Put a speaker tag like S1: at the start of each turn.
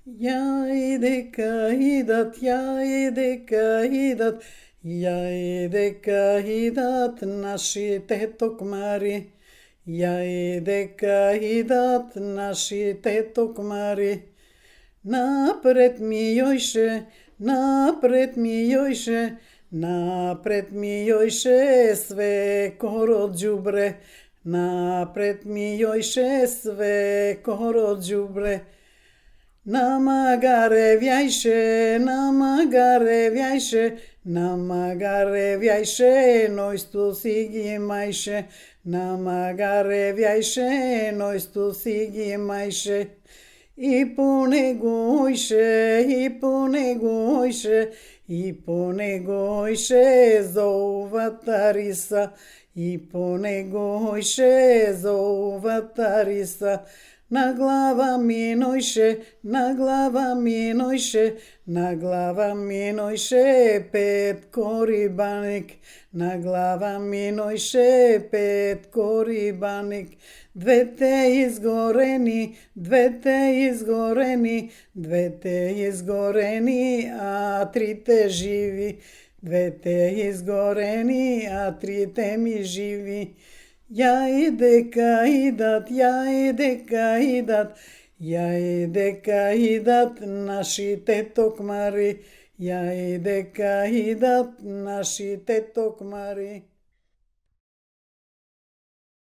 S1: Јајдека идат, јајдека идат, јајдека идат нашите токмари. Јајдека идат нашите токмари. Напред ми јојше, напред ми јојше, напред ми јојше све коро џубре. Напред ми јојше све коро џубре. Намагаре вјајше, намагаре вјајше, намагаре вјајше, нојсту си ги мајше. Намагаре вјајше, нојсту си ги мајше. И по него ојше, и по него ојше, и по него ојше зоуватариса. И по него ојше зоуватариса. На глава ми нојше, на глава ми нојше, на глава ми нојше пет корибаник. На глава ми нојше пет корибаник. Двете изгорени, двете изгорени, двете изгорени, а трите живи. Двете изгорени, а трите ми живи. Јајдека идат, јајдека идат, јајдека идат нашите токмари. Јајдека идат нашите токмари.